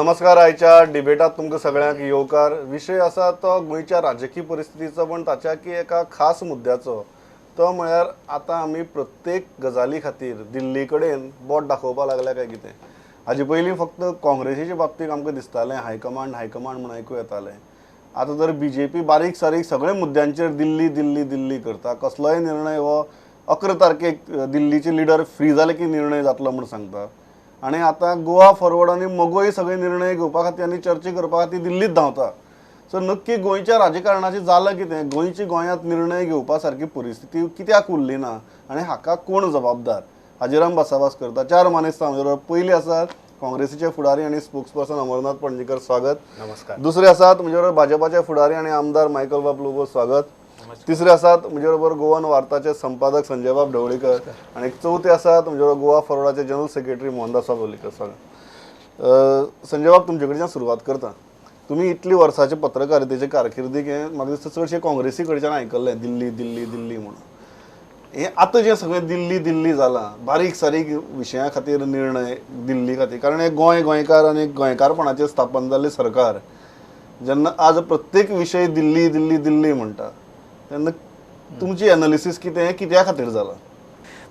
नमस्कार. आयच्या डिबेटात तुमकां सगळ्यांक येवकार. विशय आसा तो गोंयच्या राजकीय परिस्थितीचो, पण ताच्या की एका खास मुद्द्याचो. तो म्हळ्यार आतां आमी प्रत्येक गजाली खातीर दिल्ली कडेन बोट दाखोवपाक लागल्या काय कितें. हाजे पयलीं फक्त काँग्रेसीच्या बाबतींत आमकां दिसतालें हायकमांड हायकमांड म्हूण आयकूं येतालें. आतां तर बीजेपी बारीक सारीक सगळे मुद्द्यांचेर दिल्ली दिल्ली दिल्ली करता. कसलोय निर्णय हो 11 तारखेक दिल्लीचे लिडर फ्री जाले की निर्णय जातलो म्हूण सांगता. आनी आतां गोवा फॉरवर्ड आनी मगोय सगळे निर्णय घेवपा खातीर आनी चर्चा करपा खातीर दिल्लीत धांवता. सो नक्की गोंयच्या राजकारणाचें जालां कितें? गोंयची गोंयांत निर्णय घेवपा सारकी परिस्थिती कित्याक उरली ना आनी हाका कोण जबाबदार, हाजेर आमी भासाभास करता. चार मानेस्त आमचे बरोबर. पयली आसात काँग्रेसीचे फुडारी आनी स्पोक्सपर्सन अमरनाथ पणजीकर, स्वागत. नमस्कार. दुसरे आसात म्हजे बरोबर भाजपाचे फुडारी आनी आमदार मायकल बाब लोबो, स्वागत. तिसरे आसात म्हजे बरोबर गोवन वार्ताचे संपादक संजय बाब ढवळीकर आनी चवथे आसात म्हजे बरोबर गोवा फॉरवर्डाचे जनरल सेक्रेटरी मोहनदास बाब वरलीकर, स्वागत. संजय बाब, तुमचे कडच्यान सुरवात करता. तुमी इतली वर्साचे पत्रकारितेचे कारकिर्दीक हें म्हाका दिसता चडशे काँग्रेसी कडच्यान आयकल्लें दिल्ली दिल्ली दिल्ली म्हणून. हें आतां जें सगळें दिल्ली दिल्ली जालां, बारीक सारीक विशया खातीर निर्णय दिल्ली खातीर, कारण हें गोंय गोंयकार आनी गोंयकारपणाचेर स्थापन जाल्लें सरकार जेन्ना आज प्रत्येक विशय दिल्ली दिल्ली दिल्ली म्हणटा तेन्ना तुमची एनालिसीस कितें, हें कित्या खातीर जालां?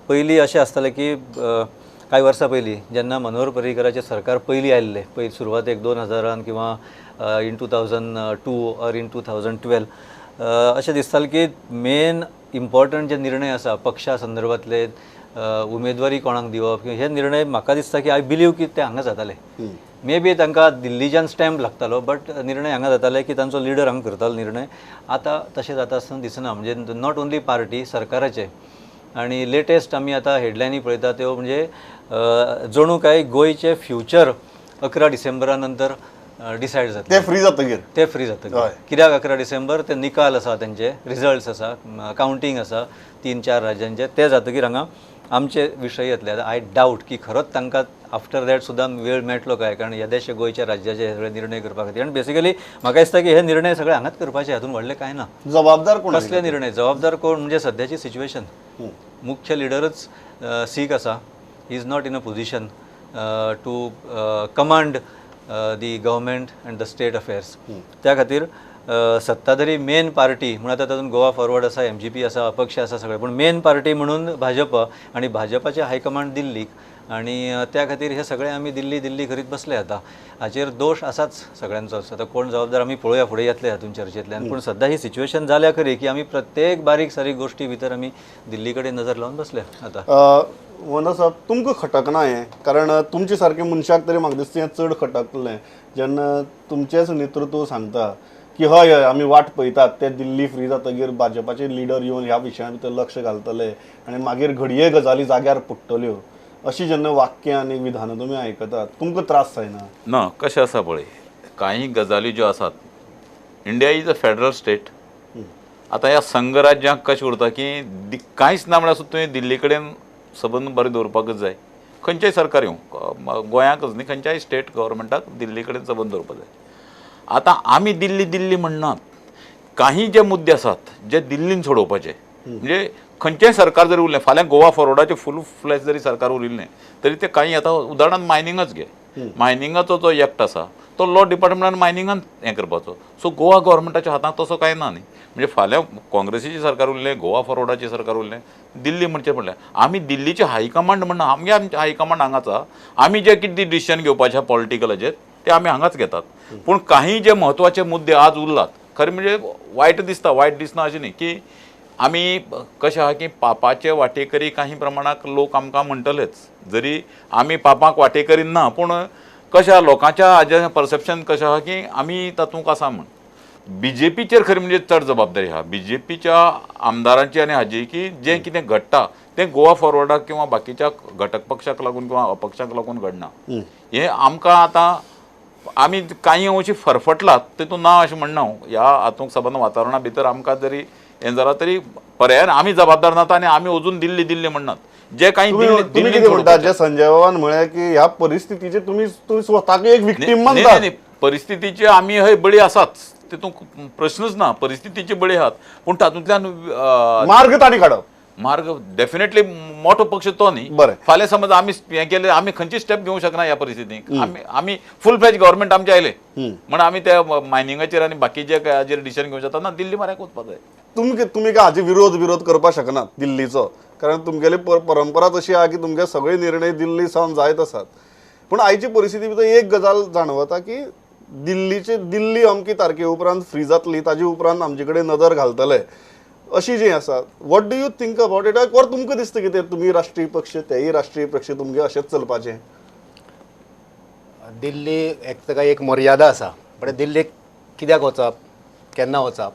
पयलीं अशें आसतालें की कांय वर्सां पयलीं जेन्ना मनोहर पर्रीकराचें सरकार पयलीं आयिल्लें, पयलीं सुरवातेक 2000 किंवा इन 2002 ऑर इन 2012, अशें दिसतालें की मेन इम्पॉर्टंट जे निर्णय आसा पक्षा संदर्भांतले, उमेदवारी कोणाक दिवप, हे निर्णय म्हाका दिसता की I believe की ते हांगा जाताले. मे बी तांकां दिल्लीच्यान स्टॅम्प लागतालो, बट निर्णय हांगा जाताले की तांचो लिडर हांगा करतालो निर्णय. आतां तशें जाता आसतना दिसना. म्हणजे not only party, सरकाराचे. आनी लेटेस्ट आमी आतां हेडलायनी पळयता त्यो म्हणजे जणू काय गोंयचें फ्युचर 11 डिसेंबरा नंतर डिसायड जातलें. ते फ्री जातकीर, ते फ्री जातकीर. कित्याक 11 डिसेंबर ते निकाल आसा, तेंचे रिजल्ट्स आसा, कावंटींग आसा 3-4 राज्यांचे, ते जातकीर हांगा आमचे विशय येतले. आतां I doubt की खरोच तांकां आफ्टर that सुद्दां वेळ मेळटलो काय, कारण येदेशे गोंयच्या राज्याचे हे सगळे निर्णय करपा खातीर. आनी बेसिकली म्हाका दिसता की हे निर्णय सगळे हांगाच करपाचे, हातून व्हडलें कांय ना. जबाबदार कोण? कसले निर्णय जबाबदार कोण म्हणजे सद्याची सिच्युएशन, मुख्य लिडरच सीक आसा, is not in a position to command the government and the state affairs. त्या खातीर सत्ताधारी मेन पार्टी म्हणून आतां तातूंत गोवा फॉरवर्ड आसा, एमजीपी आसा, अपक्ष आसा सगळे, पूण मेन पार्टी म्हणून भाजप आनी भाजपाचे हायकमांड दिल्लीक, आनी त्या खातीर हे सगळे आमी दिल्ली दिल्ली करीत बसले. आतां हाचेर दोश आसाच सगळ्यांचोच. आतां कोण जबाबदार आमी पळोवया फुडें येतले हातून चर्चेंतल्यान. पूण सद्या ही सिच्युएशन जाल्या खरी की आमी प्रत्येक बारीक सारीक गोश्टी भितर आमी दिल्ली कडेन नजर लावन बसले आतां. मोहनदास साहेब, तुमकां खटकना हें? कारण तुमचे सारके मनशाक तरी म्हाका दिसता हें चड खटकतलें जेन्ना तुमचेंच नेतृत्व सांगता की हय हय आमी वाट पळयतात ते दिल्ली फ्री जातकीर भाजपाचे लिडर येवन ह्या विशया भितर लक्ष घालतले आनी मागीर घडये गजाली जाग्यार पडटल्यो, अशी जेन्ना वाक्यां आनी विधानां तुमी आयकतात तुमकां त्रास जायना? ना, कशें आसा पळय, कांय गजाली ज्यो आसात, India is a federal state. आतां ह्या संघराज्यांक कशें उरता की कांयच ना म्हळ्यार सुद्दां तुवें दिल्ली कडेन संबंद बरें दवरपाकच जाय. खंयचेय सरकार येवं, गोंयांकच न्ही, खंयच्याय स्टेट गव्हर्मेंटाक दिल्ली कडेन संबंद दवरपाक जाय. आतां आमी दिल्ली दिल्ली म्हणनात, काही जे मुद्दे आसात जे दिल्लीन सोडोवपाचे, म्हणजे खंयचेय सरकार जरी उरलें, फाल्यां गोवा फॉरवर्डाचें फूल फ्लॅश जरी सरकार उरिल्लें तरी ते काही आतां उदाहरणांत मायनिंगच घे, मायनिंगाचो जो एक्ट आसा तो लॉ डिपार्टमेंटान मायनिंगान हें करपाचो. सो गोवा गव्हर्मेंटाच्या हातांत तसो कांय ना न्ही. म्हणजे फाल्यां काँग्रेसीचें सरकार उरलें, गोवा फॉरवर्डाचें सरकार उरलें, दिल्ली म्हणचें पडलें. आमी दिल्लीचें हायकमांड म्हणना, आमगे आमचें हायकमांड हांगाच आसा. आमी जे कितें डिसिजन घेवपाचें पॉलिटिकलाचेर ते आमी हांगाच घेतात. पूण काही जे म्हत्वाचे मुद्दे आज उरलात, खरें म्हणजे वायट दिसता, वायट दिसना अशें न्ही की आमी कशें आहा की पापाचे वाटेकरी काही प्रमाणाक लोक आमकां म्हणटलेच, जरी आमी पापाक वाटेकरी ना, पूण कशें आहा लोकांच्या हाजें परसेप्शन कशें आहा की आमी तातूंत आसा म्हूण. बीजेपीचेर खरें म्हणजे चड जबाबदारी आहा, बीजेपीच्या आमदारांची आनी हाजी, की जें कितें घडटा तें गोवा फॉरवर्डाक किंवा बाकीच्या घटक पक्षाक लागून किंवा अपक्षाक लागून घडना. हें आमकां आतां आमी कांय अंशी फरफटलात तितून ना अशें म्हणना हांव. ह्या हातूंत सबंद वातावरणा भितर आमकां जरी हें जालां तरी पर्यायान आमी जबाबदार नात आनी आमी अजून दिल्ली दिल्ली म्हणनात. जे कांय तुमी कितें म्हणटा, जे संजय बाबान म्हळें की ह्या परिस्थितीचे तुमी स्वताक एक विक्टीम मानता? परिस्थितीचे आमी हय बळी आसाच, तितूंत प्रश्नच ना, परिस्थितीचे बळी आहात. पूण तातूंतल्यान मार्ग तांणी काडप, मार्ग डेफिनेटली मोठो पक्ष तो न्ही. फाल्यां समज आमी हें केलें, आमी खंयची स्टेप घेवंक शकना ह्या परिस्थितीक. आमी फूल फ्लॅज गव्हर्मेंट आमचें आयलें म्हण आमी त्या मायनिंगाचेर आनी बाकीच्या हाजेर डिसिजन घेवंक शकता ना. दिल्ली म्हऱ्याक वचपाक जाय. तुमी काय हाजे विरोध करपाक शकनात दिल्लीचो, कारण तुमगेली परंपरा तशी आहा की तुमगे सगळे निर्णय दिल्ली सावन जायत आसात. पूण आयची परिस्थिती भितर एक गजाल जाणवता की दिल्ली अमकी तारखे उपरांत फ्री जातली, ताजे उपरांत आमचे कडेन नदर घालतले अशी जी आसा. What do you think about it? Or तुमकां दिसता कितें तुमी राष्ट्रीय पक्ष, तेय राष्ट्रीय पक्ष, तुमगे अशेंच चलपाचें? दिल्ली एक ताका एक मर्यादा आसा. पण दिल्लीक कित्याक वचप, केन्ना वचप,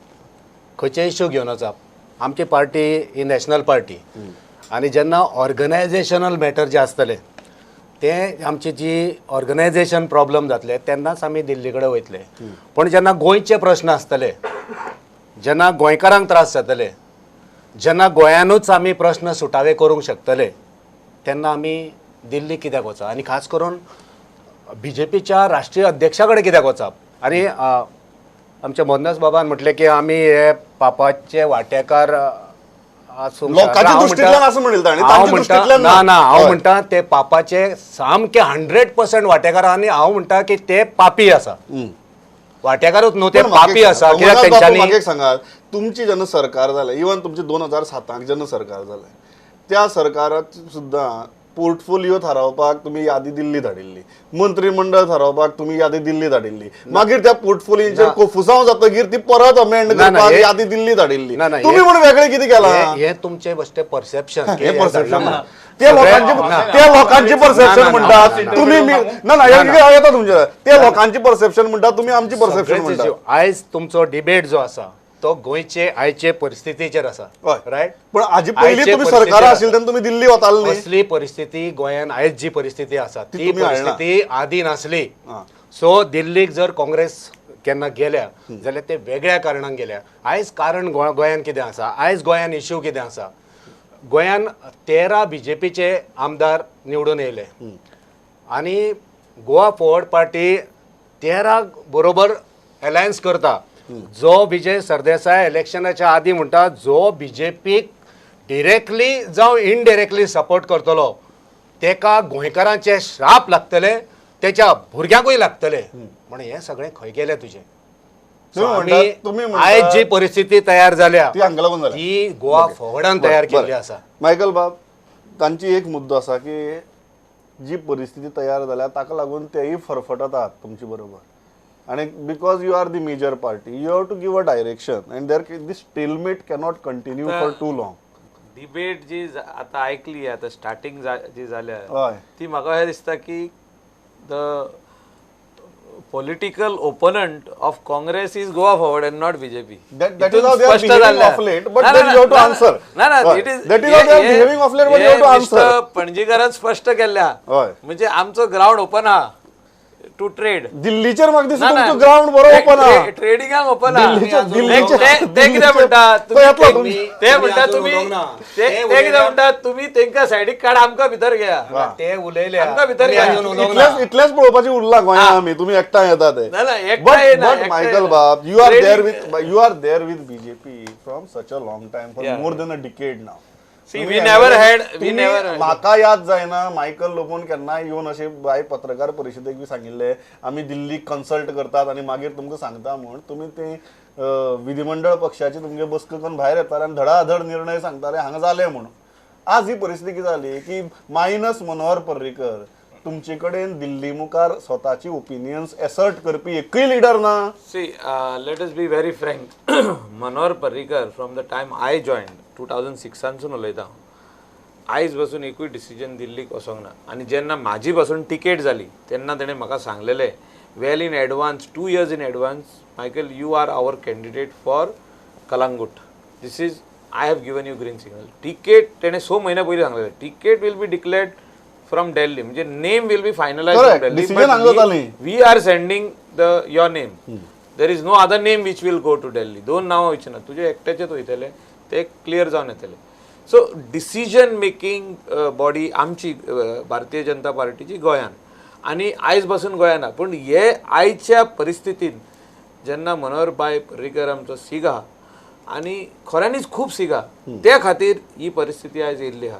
खंयचे इश्यू घेवन वचप? आमची पार्टी ही नॅशनल पार्टी आनी जेन्ना ऑर्गनायजेशनल मॅटर जे आसतले ते आमची जी ऑर्गनायजेशन प्रॉब्लम जातले तेन्नाच आमी दिल्ली कडेन वयतले. पूण जेन्ना गोंयचे प्रश्न आसतले, जेन्ना गोंयकारांक त्रास जातले, जेन्ना गोंयानूच आमी प्रश्न सुटावे करूंक शकतले तेन्ना आमी दिल्ली कित्याक वचप? आनी खास करून बीजेपीच्या राष्ट्रीय अध्यक्षा कडेन कित्याक वचप? आनी आमच्या मोहनदास बाबान म्हटलें की आमी हे पापाचे वांटेकार ना. ना, हांव म्हणटा ते पापाचे सामके 100% वांटेकार आनी हांव म्हणटा की ते पापी आसा, वांटेकारूच न्हू, ते पापी आसा. कित्याक तेंच्यांनी सांगात, तुमची जेन्ना सरकार जालें, इवन तुमचे 2007 जेन्ना सरकार जालें, त्या सरकारात सुद्दां पोर्टफोलिओ थारावपाक तुमी यादी दिल्ली धाडिल्ली, मंत्रीमंडळ थारावपाक तुमी यादी दिल्ली धाडिल्ली, मागीर त्या पोर्टफोलियोचेर कोफुसांव जातकीर ती परत अमेंड करपाक यादी दिल्ली धाडिल्ली. तुमी म्हणून वेगळें कितें केलां? हें तुमचें बेश्टें परसेप्शन, हें परसेप्शन ते लोकांचे परसेप्शन म्हणटात तुमी. ना ना, येता तुमचे ते लोकांचे परसेप्शन म्हणटात, तुमी आमचें परसेप्शन म्हणटात. आयज तुमचो डिबेट जो आसा तो गोंयचे आयचे परिस्थितीचेर आसा, रायट? पण आजी पयलीं तुमी सरकार आशिल्ले तेन्ना तुमी दिल्ली वताले न्ही. असली परिस्थिती गोंयान आयज जी परिस्थिती आसा ती परिस्थिती आदी नासली. सो दिल्लीक जर काँग्रेस केन्ना गेल्या जाल्यार ते वेगळ्या कारणान गेल्या. आयज कारण गोंयान कितें आसा, आयज गोंयान इश्यू कितें आसा? गोंयान 13 बीजेपीचे आमदार निवडून येयले आनी गोवा फॉरवर्ड पार्टी 13 बरोबर अलायन्स करता. जो विजय सरदेसाय इलेक्शनाच्या आदी म्हणटा जो बीजेपीक डिरेक्टली जावं इनडिरेक्टली सपोर्ट करतलो तेका गोंयकारांचे श्राप लागतले, तेच्या भुरग्यांकूय लागतले. म्हण हें सगळें खंय गेलें तुजें? आयज जी परिस्थिती तयार जाल्या ती गोवा फॉरवर्डान तयार केल्ली आसा. मायकल बाब, तांची एक मुद्दो आसा की जी परिस्थिती तयार जाल्या ताका लागून तेय फरफटतात तुमचे बरोबर, आणि because you are the major party you have to give a direction and there this stalemate cannot continue for too long. Debate जी आता ऐकली, आता स्टार्टिंग जी जाल्या ती म्हाका अशें दिसता की the political opponent of Congress is Goa Forward and not BJP. That is how they are behaving of late, but then you have to answer. ना ना, it is that is how they are behaving of late, but you have to answer. पणजीकारान स्पष्ट केल्ल्या म्हणजे आमचो ground open आहा two trade. दिल्लीचेर म्हाका दिसता तुमचो ग्रावंड बरो ओपन आहा, ट्रेडिंगाक ओपन आहा. ते कितें म्हणटात, ते म्हणटात तुमी, ते कितें म्हणटात तुमी तेंकां सायडीक काड, आमकां भितर घेया. ते उलयले आमकां भितर घेया, इतलेंच पळोवपाचें उरलां गोंयांत आमी, तुमी एकठांय येता ते. बट मायकल बाब, you are there with, you are there with BJP from such a long time, for more than a decade now. म्हाका याद जायना मायकल लोबोन केन्नाय येवन अशें बाय पत्रकार परिशदेक बी सांगिल्लें आमी दिल्लीक कन्सल्ट करतात आनी मागीर तुमकां सांगता म्हूण. तुमी ते विधिमंडळ पक्षाची तुमगे बसका करून भायर येताले आनी धडाधड निर्णय सांगताले हांगा जालें म्हूण. आज ही परिस्थिती कितें जाली की मायनस मनोहर पर्रीकर, तुमचे कडेन दिल्ली मुखार स्वताची ओपिनियन्स एसर्ट करपी एकूय लिडर ना. See, let us be very frank. Manohar Parrikar from the time I join 2006 उलयता, आयज पासून एकूय डिसिजन दिल्लीक वचोंक ना. आनी जेन्ना म्हाजी पासून टिकेट जाली तेन्ना तेणें म्हाका सांगलेलें well in advance, 2 years in advance, Michael you are our candidate for Calangute, this is I have given you green signal. Ticket तेणें 6 म्हयन्या पयलीं सांगलेलें, ticket will be declared from Delhi, म्हणजे name will be finalise from Delhi, we are sending the your name, there is no other name which will go to Delhi. 2 नांवां वयचीं ना, तुजें एकट्याचेच वयतलें, ते क्लियर जावन येतले. सो डिसिजन मेकिंग बॉडी आमची भारतीय जनता पार्टीची गोंयान, आनी आयज पासून गोंयान ना. पूण हे आयच्या परिस्थितीन जेन्ना मनोहर भाई पर्रीकर आमचो सीग आहा आनी खऱ्यांनीच खूब सीग आहा, त्या खातीर ही परिस्थिती आयज येयल्ली आहा.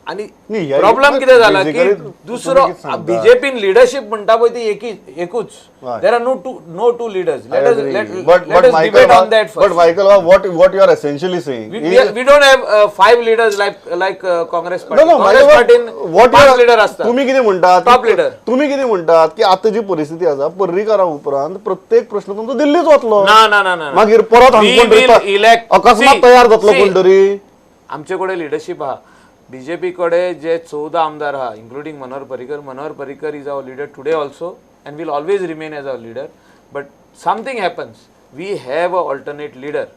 आनी प्रॉब्लम कितें जाला की दुसरो बीजेपीन लिडरशीप म्हणटा पळय ती एकूच. There are no two leaders. Let us debate on that first. But Michael, what you are essentially saying we don't have 5 leaders like Congress party. Congress पार्टीन 5 leader आसता. तुम्ही कितें म्हणटात, टॉप लिडर तुम्ही कितें म्हणटात की आतां जी परिस्थिती आसा पर्रीकारा उपरांत प्रत्येक प्रश्न तुमचो दिल्लीच वतलो. ना ना ना ना, मागीर परत अकस्मात तयार जातलो कोण तरी. आमचे कडेन लिडरशीप आहा. बीजेपी कडे जे 14 आमदार आहा including Manohar Parrikar. Manohar Parrikar is our leader today also and will always remain as our leader. But something happens, we have a alternate leader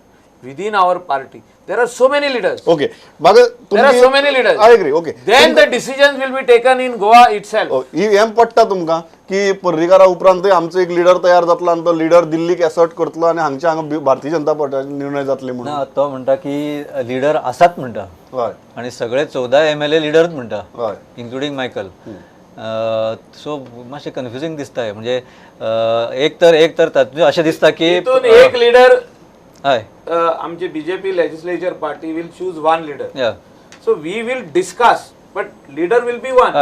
within our party. There are so many leaders. Okay, there are so many leaders. I agree. Okay, then the decisions will be taken in Goa itself. हें पडटा तुमकां की पर्रीकारा उपरांत आमचो एक leader तयार जातलो आनी तो लिडर दिल्लीक एसर्ट करतलो आनी हांगच्या हांगा भारतीय जनता पार्टीचे निर्णय जातले म्हणून. ना, तो म्हणटा की लिडर आसात म्हणटा. हय, आनी सगळे 14 MLA लिडरूच म्हणटा. हय, इन्क्लुडींग मायकल. सो मातशें कन्फ्युजींग दिसता. म्हणजे एक तर तातूंत अशें दिसता की एक लिडर हय आमचे BJP legislature party will choose one leader. So we will discuss, but leader will be one.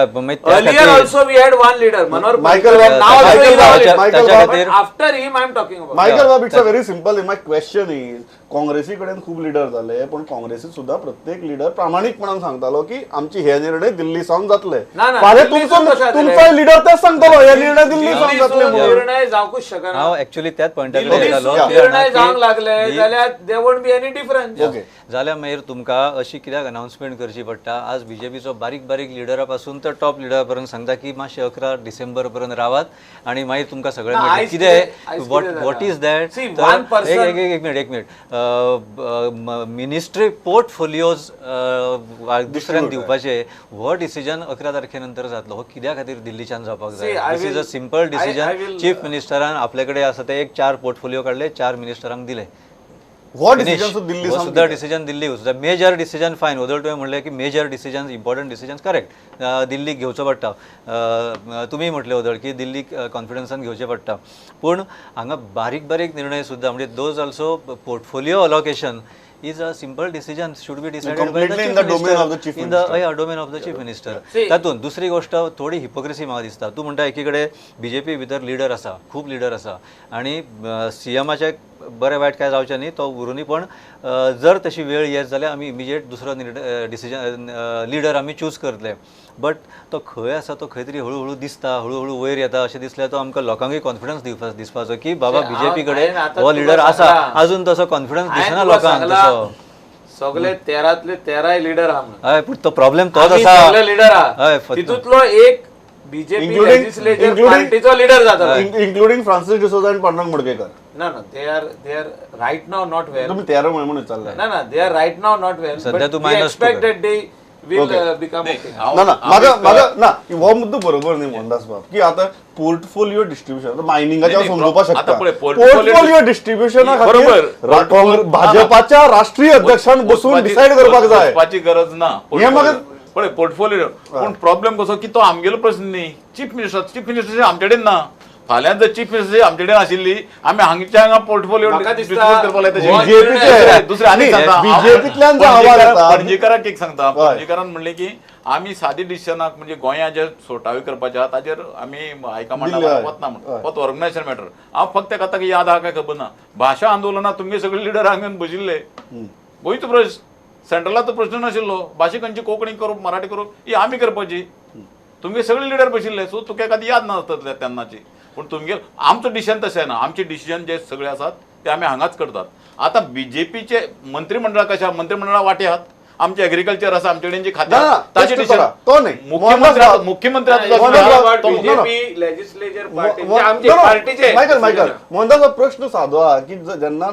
Earlier also we had one leader, Manohar Parrikar. Now also he is our leader. But after him I am talking about. Michael Bob, it's a very simple. My question is, काँग्रेसी कडेन खूब leader जाले, पण काँग्रेसीत सुद्धा प्रत्येक leader प्रामाणीकपणान सांगतालो की आमची हे निर्णय दिल्ली सावन जातले. फाल्यां तुमचो लिडर तेच सांगतलो हे निर्णय दिल्ली सावन जातले. निर्णय जावंकूच शकना. हांव एक्चुअली त्याच पॉयंटार येतालो. निर्णय जावंक लागले जाल्यार there won't be any difference. जाल्यार मागीर तुमकां अशी कित्याक अनाउन्समेंट करची पडटा? आज बीजेपीचो बारीक बारीक लिडरा पासून तर टॉप लिडरा पर्यंत सांगता की मातशें 11 डिसेंबर पर्यंत रावात आनी मागीर तुमकां सगळें मेळटलें. कितें what is that? एक मिनिट एक मिनिट. मिनिस्ट्री पोर्टफोलियोज दुसऱ्यांक दिवपाचे हो डिसिजन 11 तारखे नंतर जातलो. हो कित्या खातीर दिल्लीच्यान जावपाक जाय? This is a simple decision. Chief मिनिस्टरान आपले कडेन आसा ते एक 4 पोर्टफोलियो काडले, 4 मिनिस्टरांक दिले. हो सुद्धा डिसिजन दिल्ली सुद्धा मेजर डिसिजन फायन. ओदळ तुवें म्हणलें की major decision, important decision correct दिल्लीक घेवचो पडटा. तुमी म्हटलें ओदळ की दिल्लीक कॉन्फिडन्सान घेवचें पडटा. पूण हांगा बारीक बारीक निर्णय सुद्दां म्हणजे those also portfolio allocation is a simple decision should be decided by the chief minister in the domain of the chief minister. तातूंत दुसरी गोष्ट थोडी हिपोक्रेसी म्हाका दिसता. तूं म्हणटा एकी कडेन बीजेपी भितर लिडर आसा, खूब लिडर आसा आनी सीएमाचे बरें वायट काय जावचें न्ही, तो उरुनी. पण जर तशी वेळ येत जाल्यार आमी इमिजिएट दुसरो डिसिजन लिडर आमी चूज करतले. बट तो खंय आसा, तो खंय तरी हळूहळू दिसता, हळूहळू वयर येता अशें दिसल्यार तो आमकां लोकांकूय कॉन्फिडन्स दिसपाचो की बाबा बीजेपी कडेन हो लिडर आसा. अजून तसो कॉन्फिडन्स दिसना लोकांक. तसो सगळे 13तले 13 लिडर आहा. हय, पूण तो प्रॉब्लेम तोच आसा. सगळे लिडर आहा, तितूंतलो एक बीजेपी लेजिस्लेचर पार्टीचो लिडर जाता, इन्क्लुडींग फ्रांसीस डिसोजा आनी पांडुरंग मडकयकर. ना ना, they are right now not well. तुम्ही 13 म्हणून विचारलं. ना ना, they are right now not well. सध्या तू minus expect that they will become okay. ना ना, म्हाका ना हो मुद्दो बरोबर न्ही मोहनदास बाब की आतां पोर्टफोलियो डिस्ट्रिब्युशन मायनिंगाच्या समजोवपाक शकता. पोर्टफोलियो डिस्ट्रिब्युशना खातीर भाजपाच्या राष्ट्रीय अध्यक्षान बसून डिसायड करपाक जाय, गरज ना. हें म्हाका पळय पोर्टफोलियो. पूण प्रॉब्लेम कसो की तो आमगेलो प्रश्न न्ही. चीफ मिनिस्टर आमचे कडेन ना. फाल्यां जर चीफ मिनिस्टर आमचे कडेन आशिल्ली आमी हांगच्या हांगा पोर्टफोलियो डिस्ट्रिब्यूट करपाक लायता. दुसरें आनी सांगता, बीजेपींतल्यान पणजीकाराक एक सांगता, पणजीकारान म्हणलें की आमी सादी डिसिजनाक म्हणजे गोंया जे सोटावी करपाचे आहा ताजेर आमी हायकमांडा वतना म्हणटा, फक्त ऑर्गनायझेशन मॅटर. हांव फक्त तेका आतां याद आहा काय खबर ना. भाशा आंदोलनात तुमगे सगळे लिडर हांगा बशिल्ले. गोंयचो प्रश्न, सेंट्रलाचो प्रश्न नाशिल्लो. भाशा खंयची कोंकणी करूं मराठी करूं ही आमी करपाची. तुमगे सगळे लिडर बशिल्ले. सो तुका एखादी याद नासतले तेन्नाची. पूण तुमगे आमचो डिसिजन तशें ना. आमचे डिसिजन जे सगळे आसात ते आमी हांगाच करतात. आतां बीजेपीचे मंत्रीमंडळा कशा मंत्रीमंडळा वांटे आहात. आमचे एग्रीकल्चर आसा, आमचे कडेन जी खातें ताचे डिसिजन तो न्ही. मुख्यमंत्री मायकल मायकल मोहनदासो प्रश्न सादो आहा की जेन्ना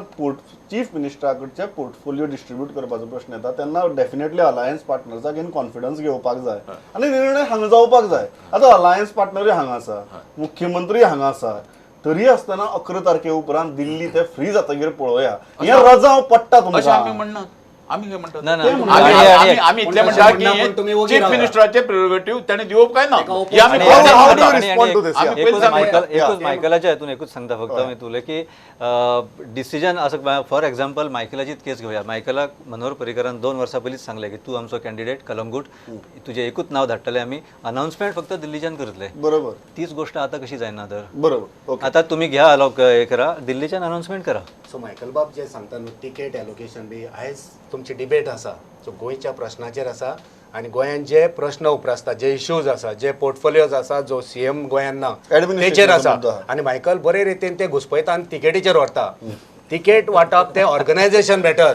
चीफ मिनिस्टरा कडचे पोर्टफोलियो डिस्ट्रिब्यूट करपाचो प्रश्न येता तेन्ना डेफिनेटली अलायन्स पार्टनर्साक इन कॉन्फिडन्स घेवपाक जाय आनी निर्णय हांगा जावपाक जाय. आतां अलायन्स पार्टनरूय हांगा आसा, मुख्यमंत्री हांगा आसा, तरी आसतना 11 तारखे उपरांत दिल्ली ते फ्री जातकीर पळोवया हें रजांव पडटा तुमकां. अशें आमी म्हणनात. आमी काय म्हणटात? ना, ना. आमी इतले म्हणटा पण तुम्ही की वगी चीफ रावा. मिनिस्टराचे प्रिरोगेटिव्ह ताणें दिवप काय ना, हे आमी आणि- पयलीं How do you सांगता. respond to this? आमी Yeah. पयलीं एकूच सांगता. मायकल, एकूच मायकलाच्या हेतून एकूच सांगता फक्त हांव तुले की डिसिजन असं फॉर एक्झाम्पल मायकलाचीच केस घेवया. मायकलाक मनोहर पर्रीकरान 2 वर्सां पयलींच सांगलें की तूं आमचो कॅन्डिडेट कलंगूट, तुजें एकूच नांव धाडटले आमी, अनाउन्समेंट फक्त दिल्लीच्यान करतले. बरोबर. तीच गोष्ट आता कशी जायना तर? बरोबर, ओके. आता तुम्ही घ्या लोक हे करा, दिल्लीच्यान अनाउन्समेंट करा. सो मायकल बाब जे सांगता न्हू तिकेट एलोकेशन बी आयज तुमची डिबेट आसा सो गोंयच्या प्रश्नाचेर आसा आनी गोंयान जे प्रश्न उप्रासता, जे इश्यूज आसा, जे पोर्टफोलियोज आसा, जो सी एम गोंयान ना तेचेर आसा. आनी मायकल बरे रितीन ते घुसपयता आनी तिकेटीचेर व्हरता. तिकेट वांटप ते ऑर्गनायझेशन बेटर,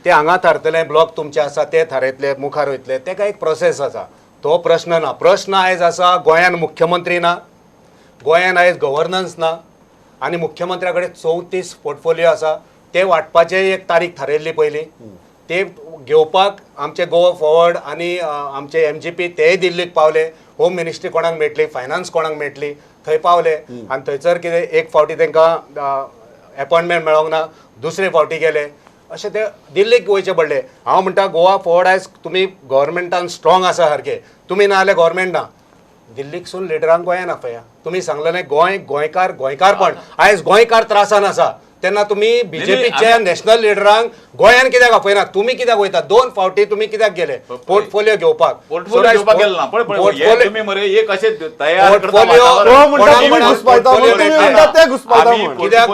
ते हांगा थारतले, ब्लॉक तुमचे आसा ते थारयतले, मुखार वयतले, तेका एक प्रोसेस आसा. तो प्रश्न ना. प्रश्न आयज आसा गोंयान मुख्यमंत्री ना, गोंयान आयज गव्हर्नन्स ना आनी मुख्यमंत्र्या कडेन 34 पोर्टफोलियो आसा, ते वांटपाचे एक तारीख थारयल्ली पयलीं, ते घेवपाक आमचे गोवा फॉरवर्ड आनी आमचे MGP तेय दिल्लीक पावले. होम मिनिस्ट्री कोणाक मेळटली, फायनान्स कोणाक मेळटली, थंय पावले. आनी थंयसर कितें एक फावटी तांकां एपॉयंटमेंट मेळोंक ना, दुसरे फावटी गेले, अशें ते दिल्लीक वयचे पडले. हांव म्हणटा गोवा फॉरवर्ड आयज तुमी गव्हर्मेंटान स्ट्रॉंग आसा सारके, तुमी ना जाल्यार गव्हर्मेंट ना. दिल्लीकसून लिडरांक गोंयान आपया. तुमी सांगलेलें गोंय गोंयकार गोंयकारपण, आयज गोंयकार त्रासान आसा तेन्ना तुमी बीजेपीच्या नॅशनल लिडरांक गोंयान कित्याक आपयना? तुमी कित्याक वयता? 2 फावटी तुमी कित्याक गेले पोर्टफोलियो घेवपाक? पोर्टफोलियो घेवपाक गेले ना. पळय तुमी मरे एक अशें तयार कित्याक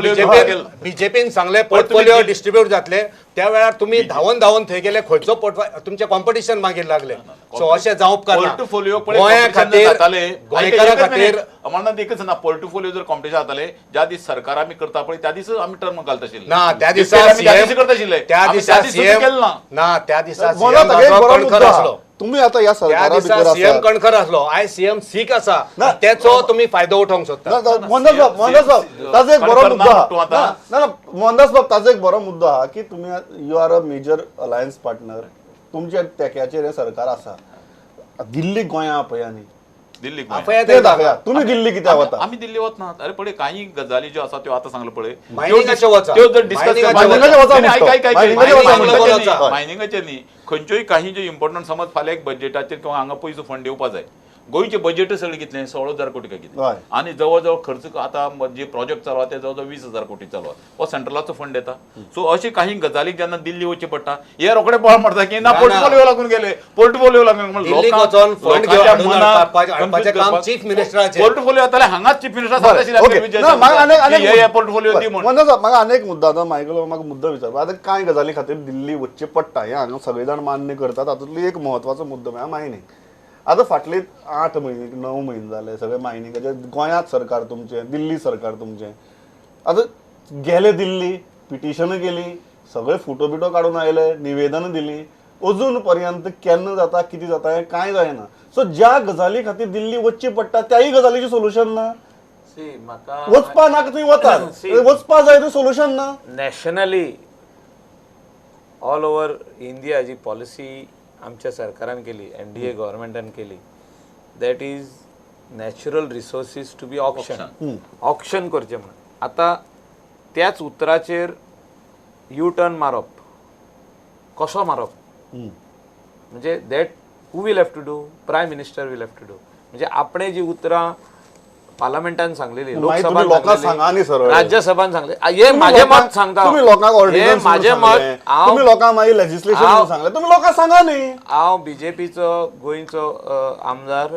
बीजेपीन सांगले पोर्टफोलियो डिस्ट्रीब्यूट जातले, त्या वेळार तुमी धांवन धांवन थंय गेले, खंयचो पोर्टफोलियो तुमचें कॉम्पिटिशन मागीर लागले. सो अशें जावप पोर्टफोलियो गोंया खातीर, गोंयकारा खातीर अमरनाथ एकच ना. पोर्टफोलियो जर कॉम्पिटिशन जाताले ज्या दीस सरकार आमी करता पळय त्या दीस आमी टर्म घालता आशिल्ले ना, त्या दिसा करता आशिल्ले, त्या दिसा सीएम ना, त्या दिसा कणखर आसलो. तुम्ही आता या सरकारा भितर सीएम कणखर आसलो, आयज सीएम सीक आसा, तेचो तुम्ही फायदो उठोवंक सोदता. मोहनदास बाब, मोहनदास बाब ताजो एक बरो मुद्दो आहा. ना ना मोहनदास बाब ताजो एक बरो मुद्दो आहा की तुमी you are a major alliance partner, तुमच्या तेक्याचेर हें सरकार आसा. दिल्ली गोंया आपया न्ही, दिल्ली दाखया तुम्ही दिल्ली कित्याक वता? आमी दिल्ली वतना. अरे पळय काही गजाली ज्यो आसा त्यो आतां सांगलो पळय, त्यो जर डिस्कस मायनिंगाचेर न्ही, खंयच्योय काही ज्यो इम्पॉर्टंट समज फाल्यां एक बजेटाचेर किंवा हांगा पयसो फंड येवपा जाय. गोंयचे बजेट सगळें कितलें 16,000 कोटी काय कितें, आनी जवळ जवळ खर्च आतां जे प्रोजेक्ट चालू आहा ते जवळ जवळ 20,000 कोटी चालू आहा, हो सेंट्रलाचो फंड येता. सो अशी काही गजालीक जेन्ना दिल्ली वचचें पडटा, हे रोखडे बळ मारता की ना पोर्टफोलियो लागून गेले, पोर्टफोलियो लागून पोर्टफोलियो जाताले हांगाच चीफ मिनिस्टर सांगता पोर्टफोलियो दी म्हूण. म्हाका आनी एक मुद्दो आतां मायकल म्हाका मुद्दो विचारपा, आतां कांय गजाली खातीर दिल्ली वचचें पडटा हें हांगा सगळे जाण मान्य करतात. तातूंतली एक म्हत्वाचो मुद्दो म्हळ्यार मायनींग. आतां फाटले 8 म्हयने 9 म्हयने जाले सगळे मायनिंगाचे, गोंयांत सरकार तुमचें, दिल्ली सरकार तुमचें. आतां गेले दिल्ली, पिटिशनां केली, सगळे फोटो बिटो काडून आयले, निवेदनां दिलीं, अजून पर्यंत केन्ना जाता कितें जाता हें कांय जायना. सो ज्या गजाली खातीर दिल्ली वचची पडटा त्याय गजालीचें सोल्युशन ना. वचपा नाका तुमी वतात, वचपा जाय तें सोल्युशन ना. नॅशनली ऑल ओव्हर इंडिया जी पॉलिसी आमच्या सरकारान केली, NDA गव्हर्मेंटान केली, that is natural resources to be auction, auction करचें म्हणून. आतां त्याच उतराचेर यू टर्न मारप, कसो मारप म्हणजे that who will have to do, prime minister will have to do. म्हणजे आपणे जी उतरां पार्लमेंटान सांगलेली, लोकसभान सांगलेली, राज्यसभान सांगले, हे माझे मत सांगता, हे माझे मत, हांव बीजेपीचो गोंयचो आमदार,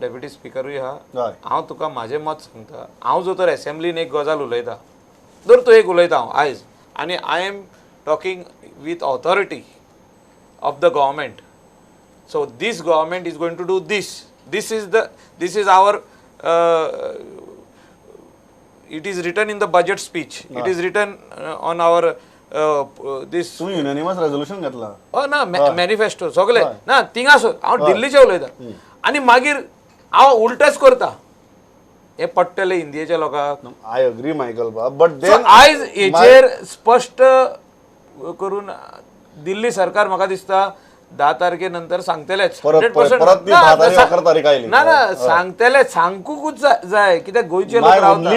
डेप्युटी स्पिकरूय आहा, हांव तुका म्हाजें मत सांगता. हांव जो तर एसेंब्लीन एक गजाल उलयता, दर तूं एक उलयता हांव आयज, आनी I am talking with authority of the government. So this government is going to do this, this is the, this is our it is written in the budget speech, it is written on our this. तुम्ही युनॅनिमस resolution घेतला ना, manifesto सगळे ना थिंगा. हांव दिल्लीचे उलयता आनी मागीर हांव उलटेच करता, हे पडटले इंडियेच्या लोकांक. I agree Michael बाब, बट आयज हेचेर स्पश्ट करून दिल्ली सरकार म्हाका दिसता 10 तारखे नंतर सांगतलेच, 100% ना ना सांगतले, सांगूकूच जाय कित्याक गोंयचे लोक रावता.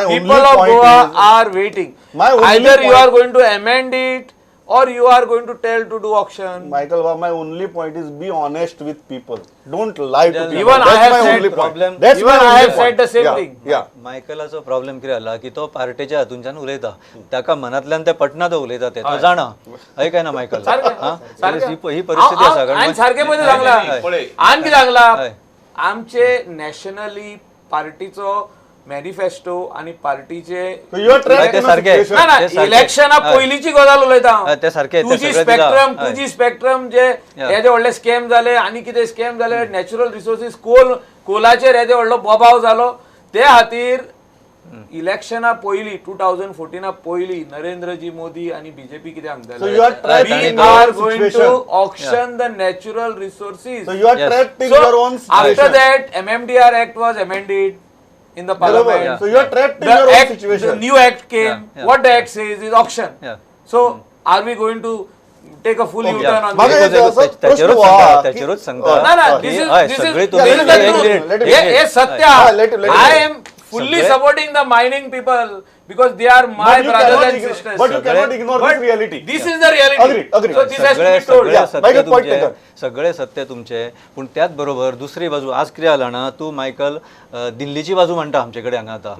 People of Goa are waiting, either you are going to amend it or you are going to tell to do auction. Michael, my only point is be honest with people. Don't lie to people. Even I have said problem. That's Even I have said the same thing. Yeah. मायकलाचो problem कितें जाला की तो पार्टेच्या हातूंच्यान उलयता, ताका मनांतल्यान ते पटना तो उलयता ते तो जाणा. हय काय ना मायकल? ही परिस्थिती आसा. सारकें पयलीं सांगला, आनी कितें सांगला, आमचे नॅशनली पार्टीचो मॅनिफेस्टो आणि पार्टीचे इलेक्शना पयलीची गजाल उलयता. 2G 2G spectrum जे हेजे व्हडले स्कॅम जाले आनी कितें स्कॅम जाले, नॅचरल रिसोर्सीस कोल कोलाचेर हेजे व्हडलो बोबाव जालो, ते खातीर इलेक्शना पयली 2014 पयली नरेंद्रजी मोदी आणि बीजेपी कितें सांगताले, we are going to auction the natural resources. So you are trapped in your own situation. After that MMDR act was amended in the parliament. Yeah. So you are trapped in your own situation. The new act came. Yeah. What the act says is auction. Yeah. So are we going to take a full U-turn on this? ताचेरूच सांगता. ना ना, this is the truth. हे सत्य. I am fully supporting the mining people because they are my brothers and sisters. But you cannot ignore this reality. This is the reality. Agree, agree. So this has to be told. Michael, point taken. सगळे सत्य तुमचे, पूण त्याच बरोबर दुसरी बाजू आज कितें जाला ना, तूं मायकल दिल्लीची बाजू म्हणटा आमचे कडेन हांगा आतां.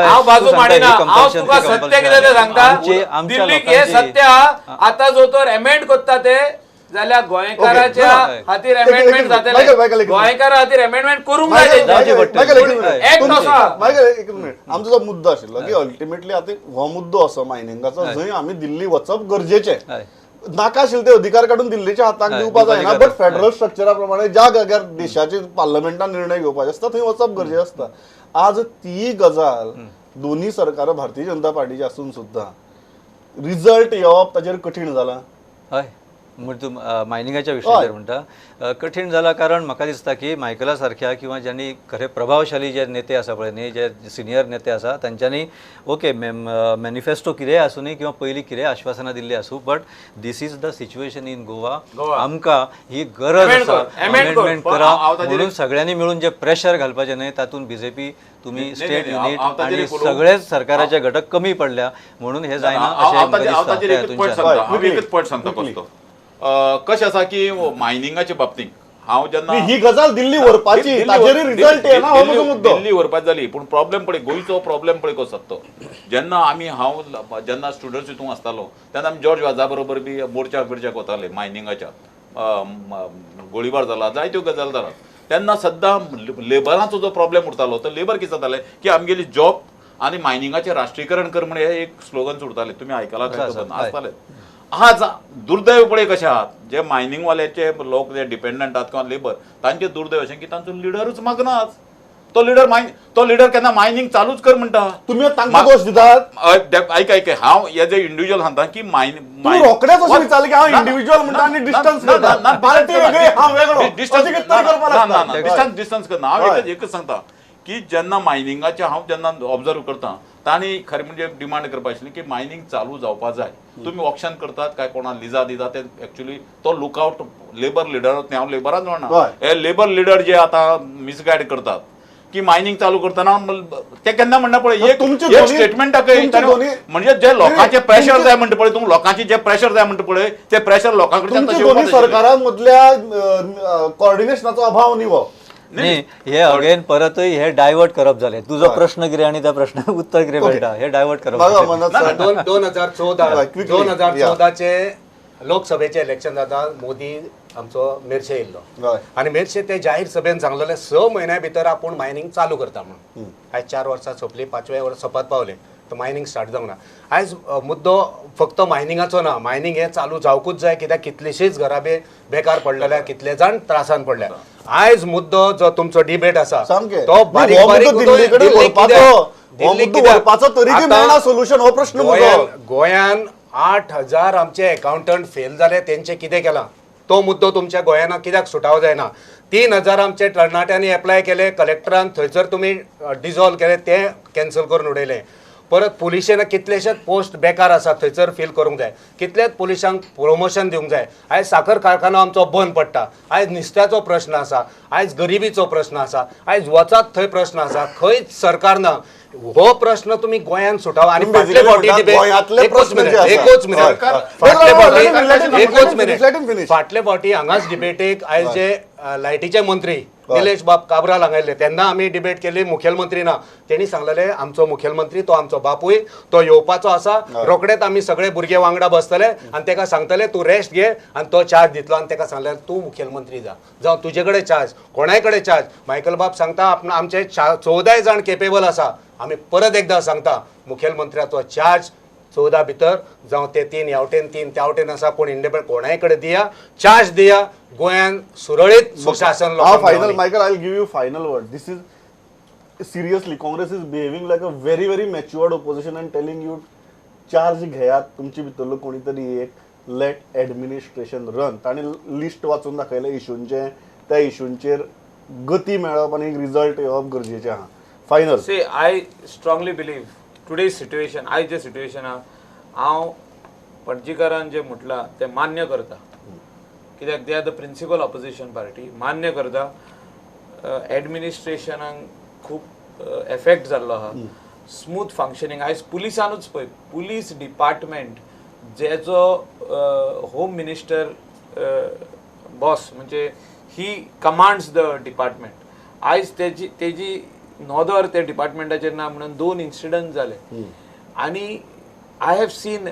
हांव बाजू मांडिना, हांव तुका सत्य कितें तें सांगता. दिल्लीक हें सत्य आतां जो तर एमेंड करता ते जाल्यार गोंयकाराच्या खातीर एमेंडमेंट जातले, गोंयकारा खातीर एमेंडमेंट करूंक जाय. एक मिनिट, आमचो जो मुद्दो आशिल्लो की अल्टिमेटली आतां हो मुद्दो असो मायनिंगाचो जंय आमी दिल्ली वचप गरजेचें, नाका आशिल्ले ते अधिकार काडून दिल्लीच्या हाताक दिवपा जायना, बट फेडरल स्ट्रक्चरा प्रमाणे ज्या जाग्यार देशाचे पार्लमेंटान निर्णय घेवपाचे आसता थंय वचप गरजेचें आसता. आज ती गजाल दोन्ही सरकारां भारतीय जनता पार्टीची आसून सुद्दां रिजल्ट येवप ताचेर कठीण जाला. हय, म्हणजे तूं मायनिंगाच्या विशयाचेर म्हणटा कठीण जाला, कारण म्हाका दिसता की मायकला सारख्या किंवा ज्यांनी खरे प्रभावशाली जे नेते आसा पळय न्ही, जे सिनियर नेते आसा तांच्यांनी ओके मॅनिफेस्टो कितेंय आसूं न्ही किंवा पयलीं कितेंय आश्वासनां दिल्लीं आसूं, but this is the situation in Goa. आमकां ही गरज आसा अमेंडमेंट करा म्हणून सगळ्यांनी मिळून जे प्रेशर घालपाचें न्हय तातूंत बीजेपी तुम्ही स्टेट युनिट आणि सगळेच सरकाराचे घटक कमी पडल्या म्हणून हे जायना अशें. एकच पॉयंट सांगता कसो कशें आसा की मायनिंगाच्या बाबतींत हांव जेन्ना ही गजाल दिल्ली व्हरपाची ताचेर रिजल्ट येना हो म्हजो मुद्दो. दिल्ली व्हरपाची जाली, पूण प्रॉब्लेम पळय गोंयचो प्रॉब्लेम पळय कसो आसता तो. जेन्ना आमी हांव जेन्ना स्टुडंट्स हितून आसतालो तेन्ना आमी जॉर्ज वाजा बरोबर बी मोर्चाक बिर्चाक वताले, मायनिंगाच्या गोळीबार जाला जायत्यो गजाल जाला तेन्ना सद्दां लेबरांचो जो प्रॉब्लेम उरतालो तो लेबर कितें जाताले की आमगेली जॉब आनी मायनिंगाचें राष्ट्रीयकरण कर म्हण हे एक स्लोगन उरताले, तुमी आयकलां आसताले. आज दुर्दैव पळय कशें आहात जे मायनिंगवाल्याचे लोक जे डिपेंडंट आहात किंवा लेबर तांचे दुर्दैव अशें की तांचो लिडरूच मागना आज. तो लिडर तो लिडर केन्ना मायनिंग चालूच कर म्हणटा. तुमी तांकां दोश दितात? आयक आयक, हांव एज ए इंडिविज्युअल सांगता की मायनिंग रोखडेच अशें विचारलें की हांव इंडिविज्युअल म्हणटा आनी डिस्टन्स करता, पार्टी वेगळी हांव वेगळो, डिस्टन्स डिस्टन्स करना. हांव एकच सांगता की जेन्ना मायनिंगाचें हांव जेन्ना ऑब्जर्व करता तांणी खरें म्हणजे डिमांड करपा आशिल्ली की मायनिंग चालू जावपा जाय. तुमी ऑप्शन करतात काय कोणाक लिजा दितात ते एक्चुअली तो लुकआउट लेबर लिडर, हांव लेबरान म्हणना, हे लेबर लिडर जे आतां मिसगायड करतात की मायनिंग चालू करतना ते केन्ना म्हणना पळय एक स्टेटमेंट दाखय, म्हणजे जे लोकांचे प्रेशर जाय म्हणटा पळय, तुमकां लोकांचे जे प्रेशर जाय म्हणटा पळय ते प्रेशर लोकां कडच्यान. सरकारां मदल्या कॉर्डिनेशनाचो अभाव न्ही हो. न्ही, हे अगेन परतय हे डायवर्ट करप जालें. तुजो प्रश्न कितें आनी त्या प्रश्नाक उत्तर कितें मेळटा हे डायवर्ट करप. 2014 2014 लोकसभेचें इलेक्शन जाता, मोदी आमचो मेरशे येयल्लो आनी मेरशे ते जाहीर सभेन सांगलेले 6 म्हयन्या भितर आपूण मायनिंग चालू करता म्हणून. आयज 4 वर्सां सोंपली, 5व्या वर्स सोंपत पावले, तो मायनिंग स्टार्ट जावंक ना. आयज मुद्दो फक्त मायनिंगाचो ना, मायनिंग हें चालू जावकूच जाय कित्याक कितलेशेच घराबे बेकार पडलेले, कितले जाण त्रासान पडल्या. आयज मुद्दो जो तुमचो डिबेट आसा तो बारीक बारीक गोंयान 8,000 आमचे अकाउंटंट फेल जाले, तेंचे कितें केलां तो मुद्दो तुमच्या गोंयान कित्याक सुटाव जायना. 3,000 आमचे तरणाट्यांनी एप्लाय केले, कलेक्टरान थंयसर तुमी डिजॉल्व केले, ते कॅन्सल करून उडयले. परत पुलिशेन कितलेशेच पोस्ट बेकार आसात थंयसर फील करूंक जाय, कितलेच पुलिशांक प्रोमोशन दिवंक जाय. आयज साखर कारखानो आमचो बंद पडटा, आयज नुस्त्याचो प्रश्न आसा, आयज गरिबीचो प्रश्न आसा, आयज वचात थंय प्रश्न आसा, खंयच सरकार ना. हो प्रश्न तुमी गोंयांत सुटावा. आनी फाटले फावटी एकूच मिनिट, एकूच मिनिट, एकूच मिनिट, फाटले फावटी हांगाच डिबेटीक आयज जे लायटीचे मंत्री निलेश बाब काब्राल हांगा आयिल्ले तेन्ना आमी डिबेट केली. मुखेलमंत्री ना, तेणी सांगलेले आमचो मुखेलमंत्री तो आमचो बापूय, तो येवपाचो आसा, रोखडेच आमी सगळे भुरगे वांगडा बसतले आनी तेका सांगतले तूं रेस्ट घे आनी तो चार्ज दितलो. आनी तेका सांगलें तूं मुखेलमंत्री जा, जावं तुजे कडेन चार्ज, कोणाय कडेन चार्ज. मायकल बाब सांगता आमचे 14 जाण केपेबल आसा. आमी परत एकदां सांगता मुखेलमंत्र्याचो चार्ज 14 भितर, जावं ते 3 ह्या वटेन 3 त्या वटेन आसा, कोण इंडिपेंडंट कोणाय कडेन दिया, चार्ज दिया, गोंयान सुरळीत सुशासन. Final Michael, I will give you final word. This is seriously Congress is behaving like a very very matured opposition and telling you charge घेयात तुमचे भितरलो कोणी तरी एक, लेट एडमिनिस्ट्रेशन रन. ताणें लिस्ट वाचून दाखयलें इशूंचें, त्या इशूंचेर गती मेळप आनी रिजल्ट येवप गरजेचें आहा. Final. See, I strongly believe today's situation, आयज जे सिट्युएशन आहा, हांव पणजीकारान जें म्हटलां तें मान्य करता, कित्याक they are the principal opposition party. मान्य करता एडमिनिस्ट्रेशनाक खूब एफेक्ट जाल्लो आहा, स्मूथ फंक्शनींग. आयज पुलिसानूच पळय, police department Jeju home minister boss, म्हणजे ही कमांड्स the department, आयज तेजी तेजी नदर त्या डिपार्टमेंटाचेर ना म्हणून 2 इन्सिडंट जाले. आनी I have seen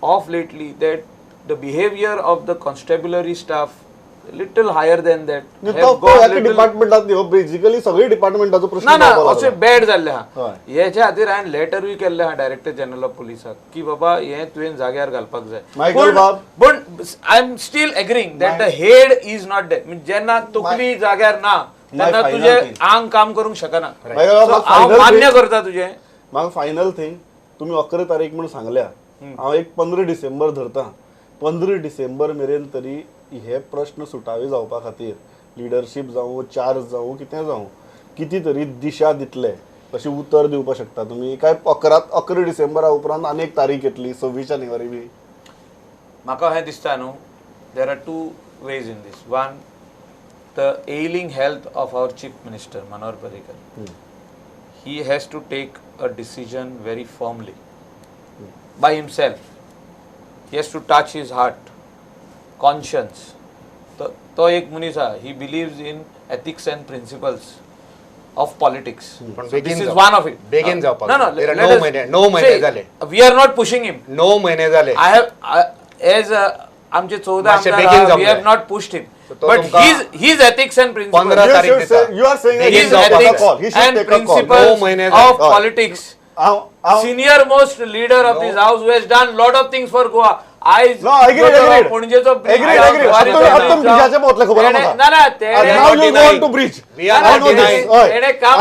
of lately that the behaviour of the constabulary staff little higher than that. डिपार्टमेंटात basically सगळे डिपार्टमेंटाचो प्रश्न ना ना अशें बॅड जाल्लें आहा. हेच्या खातीर हांवें लेटरूय केल्लें आहा डायरेक्टर जनरल ऑफ पुलिसाक की बाबा हें तुवें जाग्यार घालपाक जाय. पूण I am still agreeing that the head is not that. जेन्ना तकली जाग्यार ना तेन्ना तुजें आंग काम करूंक शकना. हांव मान्य करता तुजें. म्हाका फायनल थिंग, तुमी 11 तारीख म्हूण सांगल्या, हांव एक 15 डिसेंबर धरता. 15 डिसेंबर मेरेन तरी हे प्रश्न सुटावे जावपा खातीर लिडरशीप जावं, चार्ज जावं, कितें जावं, कितें तरी दिशा दितले अशें उतर दिवपाक शकता तुमी? काय 11 डिसेंबरा उपरांत आनी एक तारीख येतली 26 जानेवारी बी? म्हाका अशें दिसता न्हू, there are 2 ways in this. One, the ailing health of our Chief Minister Manohar Parrikar. He has to take a decision very firmly by himself. He has to touch his heart, conscience. तो एक मनीस आहा, he believes in ethics and principles of politics. This is one of it. बेगीन जावपाक. ना ना, 9 महिने जाले. We are not pushing him. 9 महिने जाले. I have as आमचे 14 आमदार, we have not pushed him. But his ethics and principles. You are saying his ethics and principles of politics. Senior most leader of this house who has done lot of things for Goa. आयज पणजेचो काम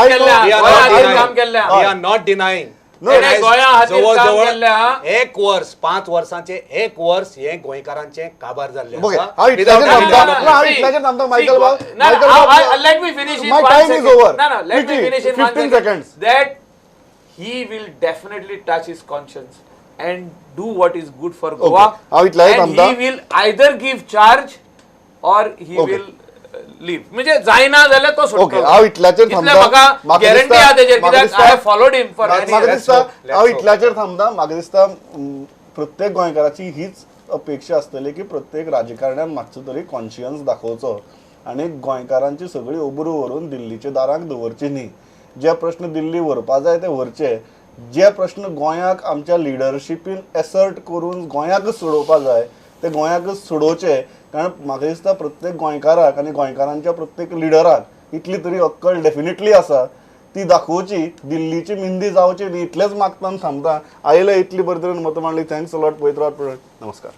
केल्लें, काम केल्लें. We are not denying. एक वर्स, 5 वर्सांचे 1 वर्स हे गोंयकारांचे काबार जाल्ले. That he will definitely touch his conscience and do what is good for Goa. And he will either give charge or he will leave. म्हणजे जायना जाल्यार तो सोडटलो. हांव इतल्याचेर थांबता, म्हाका गॅरंटी आहा तेजेर, कित्याक I have followed him for. म्हाका दिसता हांव इतल्याचेर थांबता. म्हाका दिसता प्रत्येक गोंयकाराची हीच अपेक्षा आसतली की प्रत्येक राजकारण्यान मातसो तरी कॉन्शियन्स दाखोवचो आनी गोंयकारांची सगळी उबरू व्हरून दिल्लीच्या दारांक दवरची न्ही. जे प्रश्न दिल्ली व्हरपा जाय ते व्हरचे, जे प्रश्न गोंयाक आमच्या लिडरशिपीन एसर्ट करून गोंयाकच सोडोवपा जाय ते गोंयाकच सोडोवचे. कारण म्हाका दिसता प्रत्येक गोंयकाराक आनी गोंयकारांच्या प्रत्येक लिडराक इतली तरी अक्कल डेफिनेटली आसा, ती दाखोवची, दिल्लीची मिंदी जावची न्ही, इतलेंच मागता आनी थांबता. आयले इतली बरे तरेन मतां मांडली. Thanks a lot. पळयत रावत. नमस्कार.